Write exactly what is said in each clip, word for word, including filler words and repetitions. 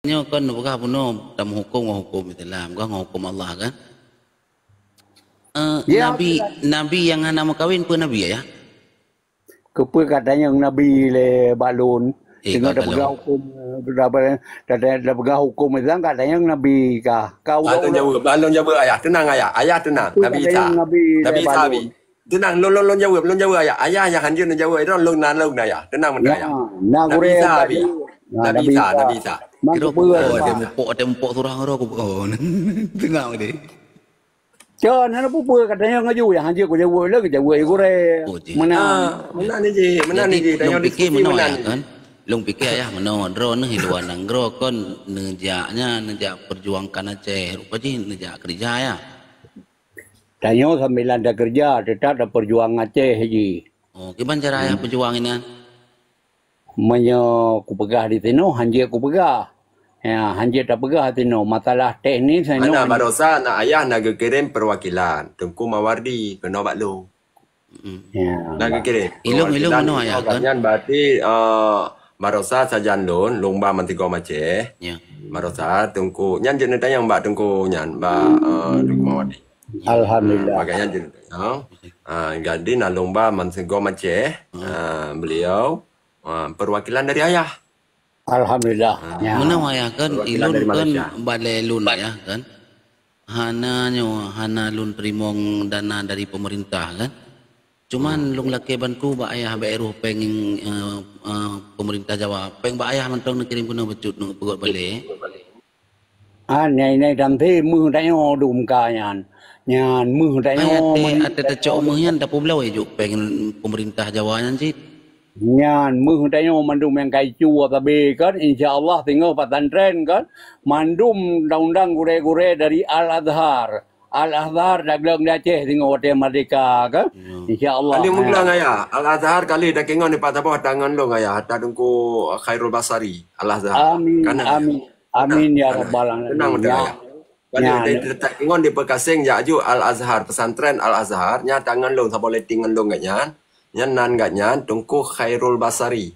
Nyoe kon peugah bunoe tameuhuköm ngon huköm Islam, bukan ngon huköm Allah kan? Eh, Ya, Nabi, Nabi nyang hana meukawen peue Nabi, Ayah? Keupeue ka tanyong Nabi lé bak lôn? Eh, Singoh ka tapeugah kalau. huköm, eh, tapeugah huköm Islam ka tanyong Nabi kah? Ka Balon ulôn jaweueb, balon jaweueb, Ayah. Tenang, Ayah. Ayah tenang. Keupeue Nabi ka Isa. tanyong Nabi lé Nabi bak Isa lôn? Abi. Tenang, lôn, lôn, lôn jaweueb, lôn jaweueb, Ayah. Ayah nyang hanjeuet neujaweueb, lôn, lôn na lôn, Ayah. Tenang meunan, Ya, Ayah. na Nabi gurèe Isa ka abi. jaweueb. Na, Nabi Nabi Isa, Isa. Nabi Isa. Mangkeupeue Kira Nabi Isa. Watèe mupok, watèe mupok surah ngon roh ku, oh, tengah deh. Cön, hana peue-peue ka tanyong laju, nyang hanjeuet kujaweueb lé, kujaweueb gurèe. Oh, jih. Meunan. Ah, meunan ni jih, meunan Jadi, ni jih, lôn tanyong pikir diskusi meunoe, meunan Ayah, ni. kan? Lôn pikir Ayah meunoe, droeneuh di luwa nanggroe kon neujak nyan, neujak perjuangkan Aceh. Rupa jih neujak keurija, Ayah. Tanyoe sambilan takeurija, teutap taperjuang Aceh jih. Oh, kiban cara Ayah Hmm. perjuang inan? Meunyoe kupeugah di sinoe, hanjeuet kupeugah. Ya, hanjeuet tapeugah sinoe. Masalah teknis, Hana, sinoe barosa na Ayah na geukirém perwakilan Teungku Mawardi keunoe bak lôn. Mm. Ya. Na geukirém. Ilôn, ilôn Perwakilan meunoe, Ayah, keunoe kan? nyan berarti, eh, barosa sajan lôn, lôn ba meusigoe Aceh. Ya. Barosa Teungku, nyan jeuet neutanyong bak Teungku nyan, bak, eh, Teungku Mawardi. Alhamdulillah. Ah, bagaimana jeuet neutanyong? Ah, jadi na lôn ba meusigoe Aceh, Hmm. ah, beliau, ah, perwakilan dari Ayah. Alhamdulillah. Ah. Ya. Meunoe, Ayah, kan, Perwakilan ilôn dari kan Malaysia. balèe lôn, Ayah, kan. Hana nyoe, hana lôn teurimong dana dari pemerintah, kan. Cuman Hmm. lôn lakèe bantu bak Ayah bèk roh pèng, eh, eh, pemerintah Jawa. Pèng bak Ayah mantong neukirém keunoe bacut, neupeugot balèe. Ah, nyan, nyan, dan teuh meuh tanyoe dum ka nyan. Nyan meuh tanyoe Ayah teuh, meuh. ateuh tacok meuh nyan tapeubloe jok pèng pemerintah Jawa nyan cit. Nyan meuh tanyoe mandum nyang ka icu sabe kan, insya Allah singoh pesantren kan, mandum undang-undang gurèe-gurèe dari Al-Azhar. Al-Azhar dagleng di Aceh singoh watèe merdeka kan, Ya. insya Allah. Kali meugulang, Ayah. Al-Azhar kali dak ingat di pat saboh tangan lôn, Ayah. Ata Teungku Khairul Basari, Al-Azhar. Amin, Kana, Ayah? amin. Amin, ya Kana, Ayah? rabbal alamin. Tenang beutôi, Ya. Ayah. Kali Ya. dak, dak ingat di Peukaséng jak ju Al-Azhar, pesantren Al-Azhar, nya tangan lôn saboh lé tangan lôn geuh nyan. Nyan nan geuh nyan Teungku Khairul Basari.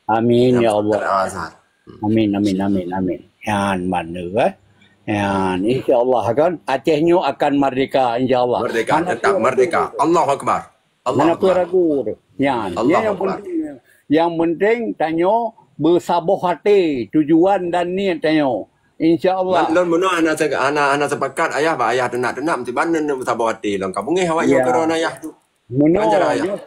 Amin, Nyang ya Allah. Al-Azhar. Hmm. Amin, amin, amin, amin. Nyan mana, eh? Nyan, insya Allah kan, Aceh nyoe akan merdeka, insya Allah. Merdeka, Hana tetap peue merdeka. ragu. Allahu Akbar. Allahu Hana peue Akbar. ragu. Nyan, Allahu yang Akbar. penting, yang penting tanyoe beusaboh até, tujuan dan niet tanyoe. Insya Allah. Lôn meunoe hana se-, hana, hana sepakat, Ayah, bak Ayah teunak-teunak, meusti ban neuh beusaboh até lôn. Ka beungéh awak nyoe Ya. keudroe Ayah tu. Meunoe, Ban cara, Ayah. nyoe,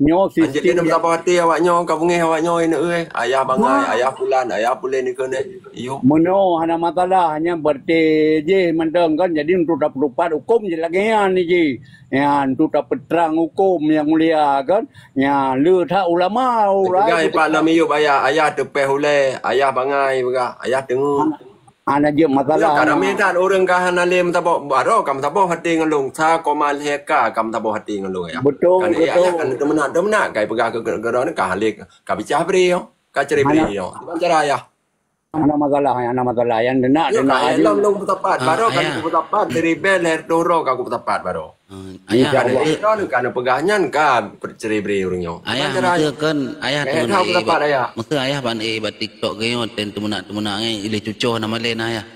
nyoe Anjing sistem dia yang meusaboh até awak nyoe, ka beungéh awak nyoe, ineuk, eh. Ayah bangai, Wah. Ayah pulan, Ayah pulen, ikeu neh. Iyup. Meunoe hana masalah, nyan berarti jih mantong kan. Jadi untuk tapeutupat huköm jih lagèe nyan jih. Ya, untuk tapeutrang huköm nyang mulia kan. Ya, le that ulama, Peugah ipat lam iyup Ayah, Ayah teupéh ulèe, Ayah bangai peugah, Ayah teungeut. Hana jeuet masalah. Ka ramé that ureueng ka hana lé meusaboh, baroe ka meusaboh até ngon lôn. Sa koma lhèe ka, ka meusaboh até ngon lôn, Ayah. Beutôi, Kan, eh, beutôi. Ayah kan teumeunak-teumeunak, ka ipeugah keu, keu, keu droeneuh ka halé, ka bicah bré nyoe. Ka cerai Hana bré nyoe. Kiban cara, Ayah? Hana masalah, hana masalah. Nyang teunak, Nyoe teunak ka, eh, aju. lom lôn peusapat. Ah, Baroe ka Ayah. lôn peusapat, dari bel lhèe reutôh droe ka kupeusapat baroe. Ah, Ayah, Kan, Insya eh, Allah. droeneuh ka neupeugah nyan ka cerai bré ureueng nyoe. Ayah, Kiban cara, Ayah? meuteukon, Ayah Eh, teungeut, dah eh, peusapat, ibat, Ayah. meuteuk Ayah ban, eh, ibat TikTok geuh nyoe, tem teumeunak-teumeunak, eh, ilèe cucoh nama lé na, Ayah.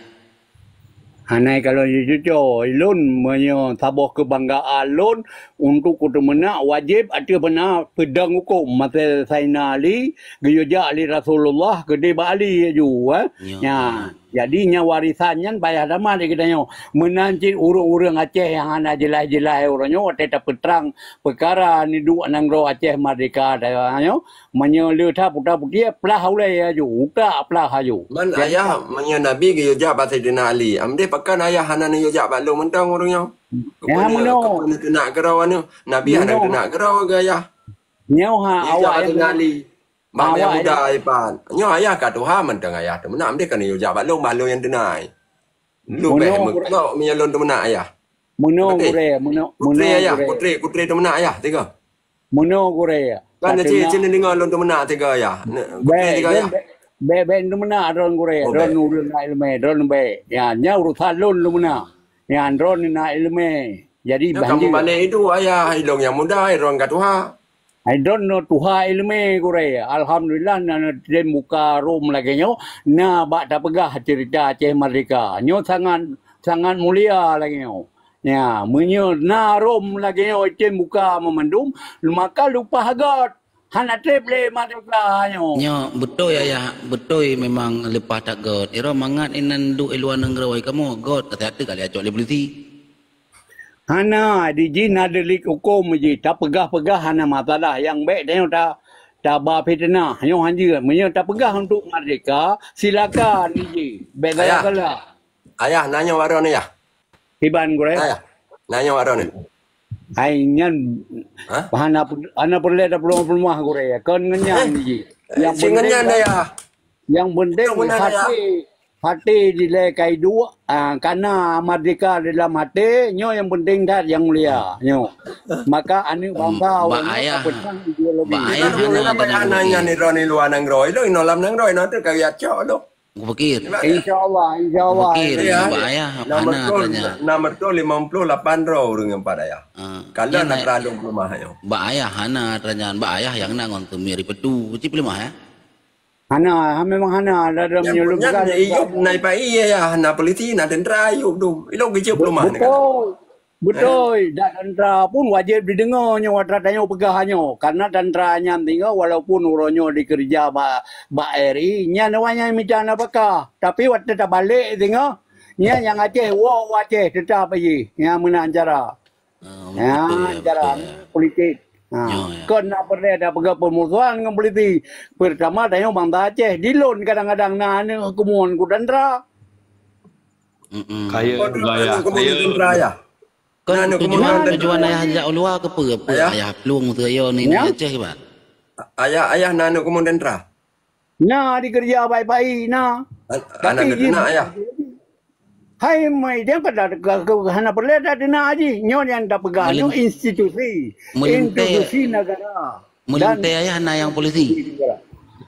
Hana kalon jicucoe, ilôn meunyoe saboh keubanggaan lôn untuk kuteumeunak wajéb ateueh beuna peudong huköm. Maté Saidina Ali geuyue jak lé Rasulullah keudeh bak Ali laju, eh. Ya. Nya, jadi nyan warisan nyan payah tamat di geutanyoe. Meunan cit ureueng-ureueng Aceh nyang hana jeulaih-jeulaih uroe nyoe watèe tapeutrang peukara neuduek nanggroe Aceh merdeka nyoe. Meunyoe le that puta putie, plah ulèe laju, utak plah laju. Man Jadi, Ayah, meunyoe Nabi geuyue jak bak Saidina Ali, amdeh pakon Ayah hana neuyue jak bak lôn mantong ureueng nyoe? Keupeue Ya, neu-, meunoe. keupeue neuteunak keudroe neu-, Nabi hana Meunoe. neuteunak keudroe keu Ayah. Nyoe ha, Geuyue jak awak bak Saidina ilmu. Ali. Bak Awak Yahuda ilmu. ipan. Nyoe Ayah ka tuha mantong Ayah teuh meunan, amdeh kon neuyue jak bak lôn, bak lôn nyang teunai. Lôn Meunoe beh gurèe. meuklok meunyoe lôn teumeunak Ayah. Meunoe Beutôi. gurèe, meunoe, Putri meunoe Ayah, gurèe. putri, putri teumeunak Ayah, tiga. Meunoe gurèe. Kan Ka cit, teungoh. cit neudeungoe lôn teumeunak tiga Ayah. Ne-, putri Bèk, tiga lôn Ayah. bèk, bèk, bèk teumeunak droen gurèe. Oh, Droen bèk. ureueng na ileumèe, droen bèk. Ya, nyan urusan lôn teumeunak. Nyan droen na ileumèe. Jadi, Nyoe ban kamoe jih. balek itu Ayah, ilôn nyang muda, droen ka tuha. Hai droeneuh tuha iéleumé gurée. Alhamdulillah na neutem buka room lagée nyoe, na bak tapeugah ceurita Aceh Merdeka. Nyoe sangat, sangat mulia lagée nyoe. Ya, meunyoe na room lagée nyoe item buka meumandum, maka leupah göt. Hana treb lé merdeka nyoe. Nyoe beutôi ayah, beutôi memang leupah that göt. Iro mangat inan duek i luwa nanggroe kamoe göt, kata-kata kali acok lé polisi. Hana, di jih na delik huköm jih. Tapeugah-peugah hana masalah. Nyang bék tanyoe ta, taba fiteunah. Nyoe hanjeuet. Meunyoe tapeugah untuk merdeka, silakan di jih. Bék galak-galak. Ayah, na nyoe baroe nyoe, Yah. Kiban gurée? Ayah, na nyoe baroe nyoe. Hai nyan. Hah? Hana, hana peureulée tapeuleumah-peuleumah gurée. Kon ngon nyan di jih. Nyang penting ngon nyan dah, Yah. Nyang penting hati, hati dilée ka iduek, ah, kana merdeka dalam hati, nyoe nyang penting that nyang mulia, nyoe. Maka aneuk bangsa bak ayah, bak ayah hana nyan di luwa nanggroe, inoe lam nanggroe, inoe teuh ka geucok lom. Kupikir. Insya Allah, insya Allah. Kupikir, bak ayah hana tanya. Na meureutôh limong ploh lapan droe ureuëng nyang pat ayah. Ah, kalau na terlalu lemah nyoe. Bak ayah hana tanya, bak ayah nyang na ngon teumiri petu, cit lemah ya. Hana, ha, memang hana. Ada menyelubkan. Nyan, nyan, Yub, na ipa iya, ya, na polisi, na tentara, Yub, tu. Ilok keucil peulumah. Betul. Betul. Dak tentara pun wajib didengar nyoe, atra tanyoe peugah nyoe. Karena tentara nyan tinggal, walaupun uroe nyoe dikerja ba, ba R I, nyan awak nyan mita nafkah. Tapi watée tabalek tinggal, nyan nyang Aceh, wok Aceh tetap aja. Nyan meunan cara. Ah, ya, betul, ya, cara betul, ya. Politik. Ha, ya, ya. Kon na pernah ada peugah pemusuhan ngon polisi. Pertama, tanyoe bangsa Aceh. Di lôn kadang-kadang na aneuk keumuen ku tentara. Mm-mm. Kaya. Kon na aneuk keumuen tentara, ya? Kon tujuan, tujuan ayah jak u luwa ke peue? Peue ayah plueng tu ayo ni, ya? Aceh, Pak? Ayah, ayah na aneuk keumuen tentara? Na dikerja baik-baik, na. An-, tapi aneuk jih, na, ya? Hai, mai dia kada ke, ke, hana peureulée dak dina haji. Nyoe nyang tapeugah nyoe institusi. Meulintée, institusi negara. Meulintée ayah na nyang polisi.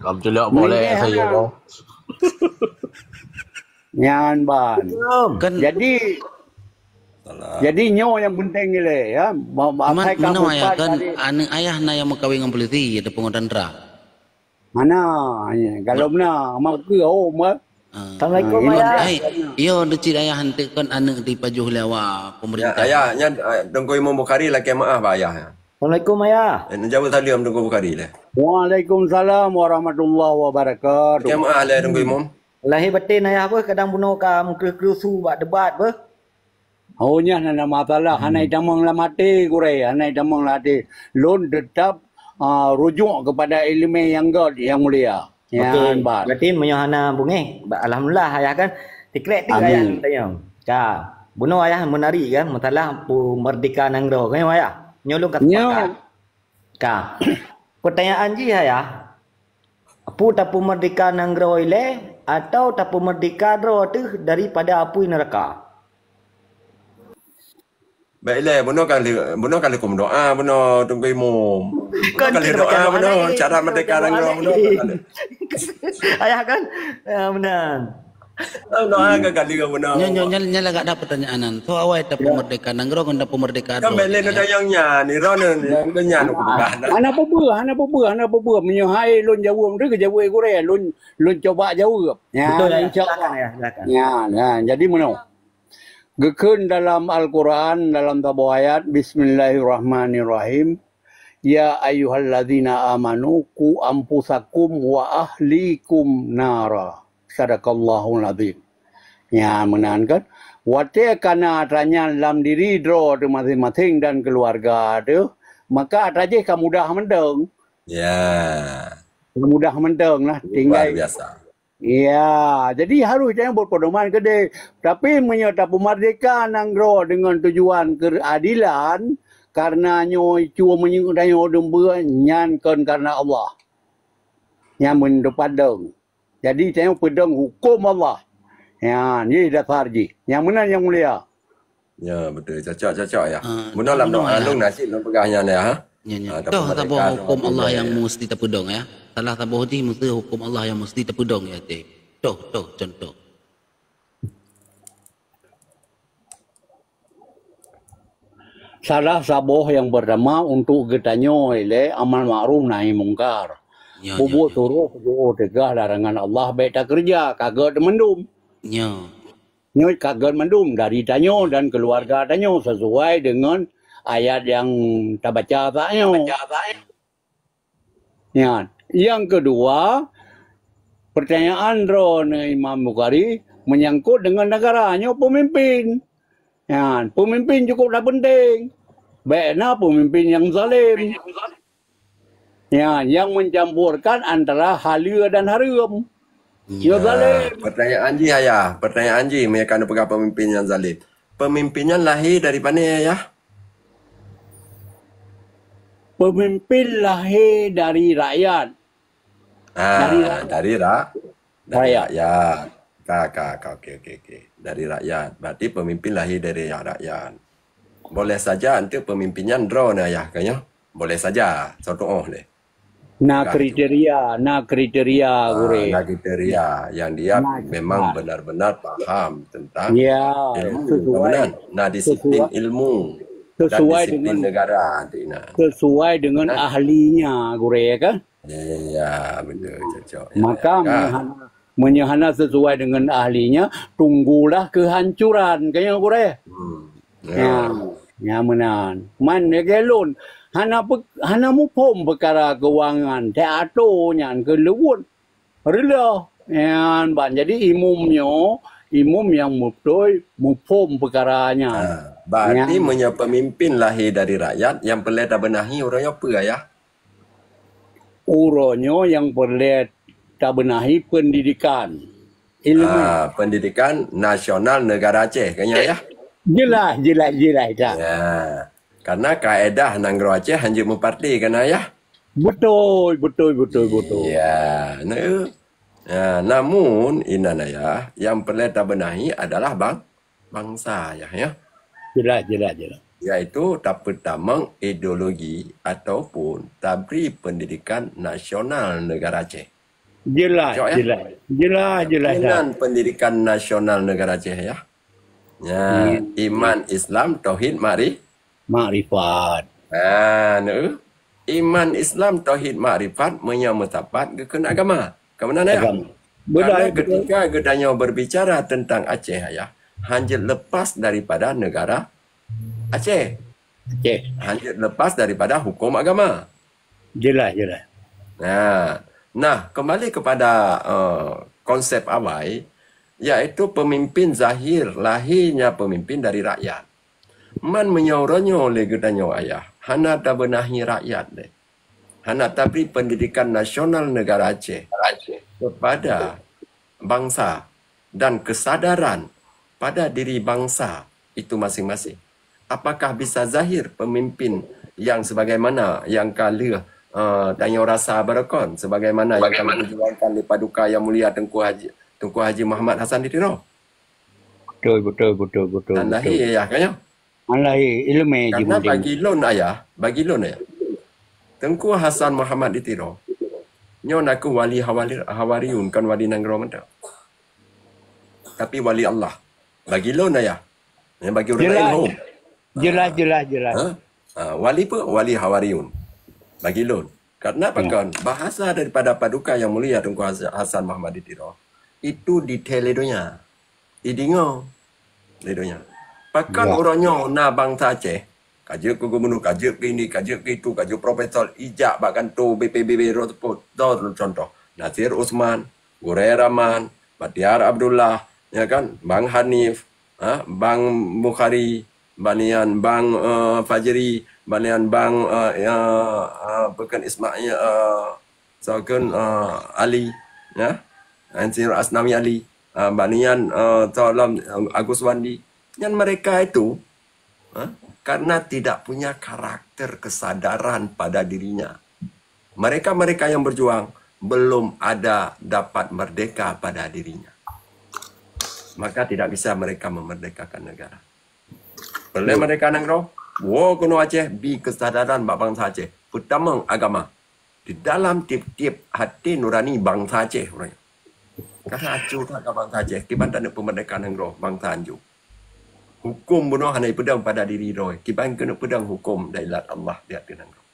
Kam celok boleh saya kau. Nyan ban. Kan jadi, jadi nyoe nyang penting ni le, ya. Ba, ba, meunoe ayah kan, aneuk ayah na nyang meukawen ngon polisi ataupun ngon tentara. Mana? Ya, kalau mana? Mak ke, oh, mak. Ah. Assalamualaikum, Ayah. Hai, yo, deucit ayah hanteuk kon aneuk dipajoh lé awak pemerintah. Ya, ayah, nyan, ah, Teungku Imum Bukhari lakée meu'ah bak ayah. Assalamualaikum, Ayah. Eh, jaweueb saleuem Teungku Bukhari lé. Waalaikumsalam warahmatullahi wabarakatuh. Lakée meu'ah lé Teungku Imum. Lahé batén ayah beuh, kadang bunoe ka meukreuh-kreuh su bak debat beuh. Oh, nyan hana masalah, hana itamong lam até, gurée, hana itamong lam até. Lôn teutap, ah, rujuk kepada iéleumé nyang göt, nyang mulia. Nyan ban. Berarti meunyoe hana beungéh, ba-, alhamdulillah ayah kan. Sikrek tu ayah tanyong. Ka. Bunoe ayah menarik kan, masalah peumerdeka nanggroe kan, ayah. Nyoe lôn ka sepakat. Ka. Pertanyaan jih, ayah, peue tapeumeurdeka nanggroe ilée atawa tapeumeurdeka droe teuh daripada apui neuraka? Baik ilée, bunoe ka lheueh, bunoe ka lheueh kumeudoa, bunoe Teungku Imum. Bunoe ka lheueh doa, bunoe cara meurdeka nanggroe, bunoe ka lheueh. Ayah kan? Ya, meunan. Doa ka kali ka beuna. Nyan, nyan, nyan, nyan lagak na pertanyaan nyan. Soe awai tapeumerdeka nanggroe ngon tapeumerdeka droe. Kan bèk lé neutanyong nyan, ni droe ni, nyan, nyan, nyan, aku peugah na. Hana peue-peue, hana peue-peue, hana peue-peue. Meunyoe hai lôn jaweueb tu, geujaweueb gurée, lôn, lôn cuba jaweueb. Nyan, betul, ya, insya Allah. Silakan, ya, silakan. Nyan, nyan. Jadi meunoe. Geukheun dalam Al-Quran, dalam saboh ayat, Bismillahirrahmanirrahim. "Ya ayyuhallazina amanu qu anfusakum wa ahlikum nara." Sadaqallahul azim. Nyan meunan kan. Watée kana tanyan lam diri droe teuh maséng-maséng dan keuluwarga teuh, maka atra jih ka mudah mantong. Ya. Ka mudah mantong lah. Luar biasa. Ya, jadi harôh tanyoe beupedoman keudeh. Tapi meunyoe tapeumeurdeka nanggroe deungon tujuan keuadilan, kareuna nyoe cue meunyoe tanyoe deumbeu, nyan kon kareuna Allah. Nyan meunurot padong. Jadi tanyoe peudong huköm Allah. Nyan jih dasar jih. Nyang meunan nyang mulia. Ya, betul. Cocok, cocok, ya. Ah, bunoe lam doa lôn na cit lôn peugah nyan, ya, ha? Ya, ya. Ah, toh saboh huköm Allah nyang meusti tapeudong, ya. Salah saboh jih meusti huköm Allah nyang meusti tapeudong, ya, teh. Toh, toh, contoh. Salah saboh nyang pertama untuk geutanyoe lé amal ma'ruf nahi mungkar. Nyo, nyo, Peubuet nyo. Suroh, peujiôh teugah larangan Allah bék takeureuja, ka gét mandum. Nyo. Nyoe ka gét mandum dari tanyoe dan keuluwarga tanyoe sesuai dengan ayat nyang tabaca saat nyoe. Nyan. Nyang keudua, pertanyaan droeneuh Imam Bukhari menyangkut dengan negara. Nyoe peumimpin. Nyan, peumimpin cukup that penting. Bék na peumimpin nyang zalim. Nyan, nyang mencampurkan antara haleue dan hareuem. Nyoe zalim. Pertanyaan jih, Ayah. Pertanyaan jih, meunyoe ka neupeugah peumimpin nyang zalim. Peumimpin nyan lahé dari pané, Ayah? Peumimpin lahé dari rakyat. Ah, Dari rakyat. dari ra-, dari Rakyat. rakyat. Ka, ka, ka, okey, okey, okey. Dari rakyat. Berarti pemimpin lahir dari rakyat. Boleh saja untuk pemimpin nyan droeneuh, Ayah, kan nyoe? Boleh saja. Contoh leh. Na Ka tu. kriteria, na kriteria, Ah, Gurée. na kriteria yang dia Na memang syarat. benar-benar paham tentang Ya, ilmu, sesuai, kemudian na disiplin sesuai, ilmu dan sesuai disiplin dengan, negara, artinya. sesuai dengan Nah. ahlinya, Gurée, kan? Ya, betul, cocok. Ya, Maka ya, meunyoe kan? hana, meunyoe hana sesuai dengan ahlinya, tunggulah kehancuran, kan nyoe, Gurée? Hmm. Ya, Ya. ya meunan. Man lagée lôn, hana pe-, hana muphom peukara keuwangan, teuato nyan keu leuwot. Reuloh. Nyan ban. Jadi imum nyoe, imum nyang beutôi muphom peukara nyan. Ha, berarti Nyan. meunyoe pemimpin lahé dari rakyat, nyang peureulée tabeunahi uroe nyoe peue, Ayah? Uroe nyoe nyang peureulée tabeunahi pendidikan. Ilmu. Ah, pendidikan nasional negara Aceh, kan nyoe, Ayah? Jelas, jelas, jelas, dah. Ya. Karena kaedah nanggroe Aceh hanjeuet meuparti, kan, Ayah? Betul, betul, betul, betul. Ya, nah. Ya, namun, inan Ayah, yang perlu tabenahi adalah bang-, bangsa, Ayah, ya. Jelas, jelas, jelas. Yaitu tapeutamong ideologi ataupun tabri pendidikan nasional negara Aceh. Jelas, Cok, ya? jelas. Jelas, jelas, Inan jelas. pendidikan nasional negara Aceh, ya. Ya, Hmm. iman, Islam, tauhid, ma'ri-, Makrifat. Ha, nu. Iman, Islam, tauhid, makrifat, meunyoe meusapat geukheun agama. Ka meunan, ya? Agama. Betul, Karena betul. ketika geutanyoe berbicara tentang Aceh, Ayah, hanjeuet lepas daripada negara Aceh. Aceh. Hanjeuet lepas daripada hukum agama. Jelas, jelas. Nah, nah, kembali kepada, eh, konsep awai, yaitu pemimpin zahir, lahirnya pemimpin dari rakyat. Man meunyoe uroe nyoe lé geutanyoe, Ayah, hana tabenahi rakyat deh. Hana tabri pendidikan nasional negara Aceh kepada bangsa dan kesadaran pada diri bangsa itu masing-masing. Apakah bisa zahir pemimpin yang sebagaimana yang ka lheueh, eh, tanyoe rasa baroekon, sebagaimana yang ka Bagaimana? diperjuangkan di Paduka Yang Mulia Tengku Haji, Tengku Haji Muhammad Hasan di Tiro? Betul, betul, betul, betul, Tan betul. lahir, ya, kan, ya? Tan lahir, ilmu Karena jimudeng. bagi lôn, Ayah, bagi lôn, Ayah, Tengku Hasan Muhammad di Tiro, nyoe nakeuh wali hawali-, hawariyun, kon wali nanggroe mantong. Tapi wali Allah. Bagi lôn, Ayah. Yang bagi ureueng lain, Jelas. hom. Jelas, Ah. jelas, jelas. Ha? Ah, wali apa? Wali hawariyun. Bagi lôn. Karena apa Ya. kan? Bahasa daripada Paduka Yang Mulia Tengku Has-, Hasan Muhammad di Tiro itu detail lé donya. Idingoe lé donya. Pakon Ya. uroe nyoe na bangsa Aceh, ka jeuet keu gubernur, ka jeuet keu ini, ka jeuet keu itu, ka jeuet profesor, ijak bak kanto B P B B Road Sport. Contoh, Nasir Usman, Gurée Rahman, Bahtiar Abdullah, ya kan, Bang Hanif, ha, Bang Bukhari, banian Bang, eh, Fajri, banian Bang, eh, ya, eh, bukan Ismail, eh, Saukun, eh, Ali, ya, Ansir Asnawi Ali, eh, banian, eh, Tolom, eh, Agus Wandi. Nyan mereka itu, ha, karena tidak punya karakter kesadaran pada dirinya. Mereka-mereka yang berjuang belum ada dapat merdeka pada dirinya. Maka tidak bisa mereka memerdekakan negara. Peureulée merdeka nanggroe, woe keunoe Aceh, bi kesadaran bak bangsa Aceh. Peutamong agama. Di dalam tiep-tiep hati nurani bangsa Aceh uroe nyoe. Karena acuh that ka bangsa Aceh, kiban taneuk peumerdeka nanggroe bangsa anjo. Huköm bunoe hana ipeudong pada diri droe. Kiban keuneuk peudong huköm dan ilat Allah di ateueh nanggroe.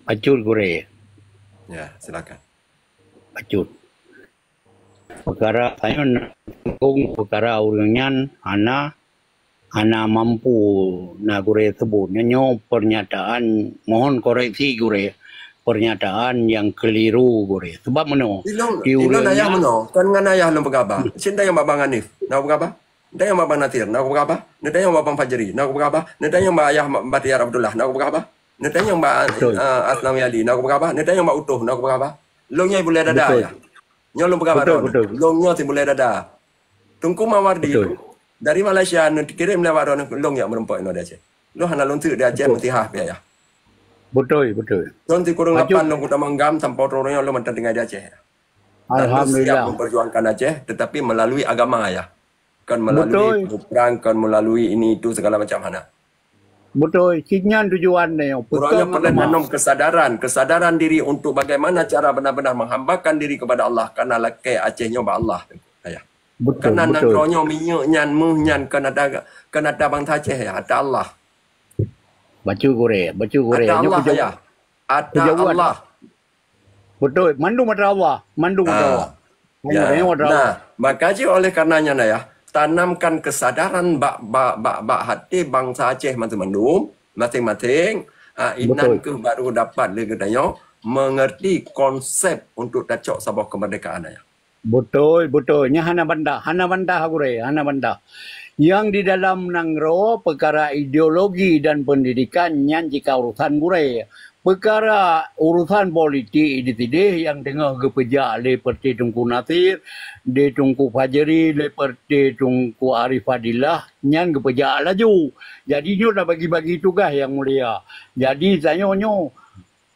Bacut gurée. Ya, silakan. Bacut. Peukara tanyoe na peukara ureuëng nyan hana, hana mampu na gurée seubut. Nyoe pernyataan, mohon koreksi gurée, pernyataan nyang keliru gurée. Sebab meunoe, ilôn, di ilôn ureuëng ayah nyan meunoe, kon ngon ayah lôn peugah ba. Cit tanyong bak Bang Hanif, na peugah ba? Neutanyong bak Bang Nasir, na kupeugah bah. Neutanyong bak Bang Fajri, na kupeugah bah. Neutanyong bak Ayah Bahtiar Abdullah, na kupeugah bah. Neutanyong bak, betul, eh, Asnawi Ali, na kupeugah bah. Neutanyong bak Utoh, na kupeugah bah. Lôn nyoe bulèe dada, betul, ya. Nyoe lôn peugah, betul, baroe, betul, lôn nyoe si bulèe dada. Teungku Mawardi, betul, dari Malaysia, neukirém lé baroe, lôn jak meurumpok inoe di Aceh. Lôn hana lôn teuk di Aceh, betul, meusihah pih, ya. Betul, betul. Lôn sikureueng lapan lôn kutamong GAM sampoe uroe nyoe lôn mantong tinggai di Aceh. Dan lôn siap, alhamdulillah, memperjuangkan Aceh, tetapi melalui agama, ya. Kon melalui, betul, perang, kon melalui ini itu segala macam, hana. Betul, cit nyan tujuan nyoe. Ureuëng nyoe peureulèe tanom kesadaran, kesadaran diri untuk bagaimana cara benar-benar menghambakan diri kepada Allah, karena lakèe Aceh nyoe bak Allah, ayah. Betul, karena betul, nanggroe nyoe minyeuk nyan, méuh nyan kon ata, kon ata bansa Aceh, ya, ata Allah. Bacut gurée, bacut gurée. Ata Allah, ya. Ata Allah. Betul, mandum ata Allah, mandum ata Allah. Ya. Nah, maka jih oleh karenanya, ayah, tanamkan kesadaran bak, bak, bak, bak até bansa Aceh mandum, masing-masing, ah, inan, betul, keuh baru dapat lé geutanyoe mengerti konsep untuk tacok saboh kemerdekaan, ayah. Betul, betul. Nyan hana bantah, hana bantah gurée, hana bantah. Nyang di dalam nanggroe, peukara ideologi dan pendidikan, nyan jika urusan gurée. Peukara urusan politik di sideh nyang teungoh geupeujak lé peureuté Teungku Nasir, di Teungku Fajri, lé peureuté Teungku Arif Fadilah, nyan geupeujak laju. Jadi nyoe tabagi-bagi tugaih, Yang Mulia. Jadi tanyoe nyoe,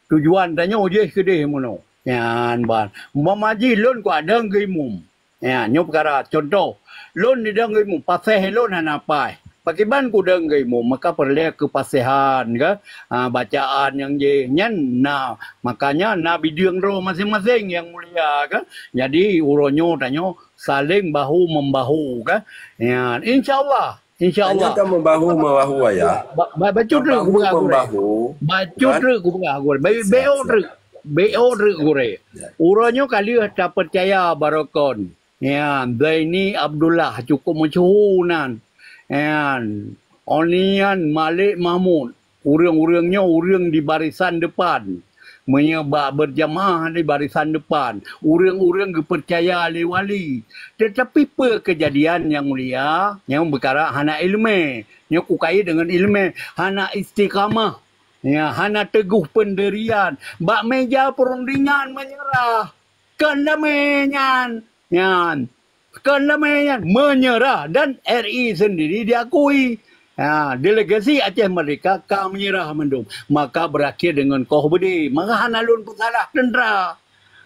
tujuan tanyoe jih keudeh meunoe. Nyan ban. Umpama jih lôn kuadong geuimum. Ya, nyoe peukara. Contoh, lôn didong geuimum, paséh lôn hana paih. Pakriban kudong geuimum, maka peureulèe keupaséhan, kan? Ha, bacaan nyang jih. Nyan na, makanya na bideueng droe masing-masing, Yang Mulia, kan? Jadi, uroe nyoe tanyoe saling bahu membahu, kan? Ya, insya Allah. Insya Allah. Tanyoe ka membahu membahu, ayah. Ba-, ba-, bacut treuk kupeugah gurée. Membahu membahu. Bacut treuk kupeugah gurée. Ba-, siap, beo treuk. Beo treuk gurée. Ya. Uroe nyoe ka lheueh tapeucaya baroe kon. Ya, Zaini Abdullah cukup meusyeuhu nan. Ya, Onian Malik Mahmud. Ureuëng-ureuëng nyoe ureuëng di barisan depan. Meunyoe bak berjamaah di barisan depan, ureuëng-ureuëng geupeucaya lé wali. Tetapi peue keujadian, Yang Mulia? Nyang peukara hana iéleumé. Nyoe kukait deungon iéleumé. Hana istiqamah. Ya, hana teguh pendirian. Bak meja perundingan menyerah. Kon damé nyan. Nyan. Kon damé nyan, menyerah dan R I sendiri diakui. Ha, delegasi Aceh Merdeka ka menyerah mandum. Maka berakhir dengan koh beudé. Maka hana lôn peusalah teuntera.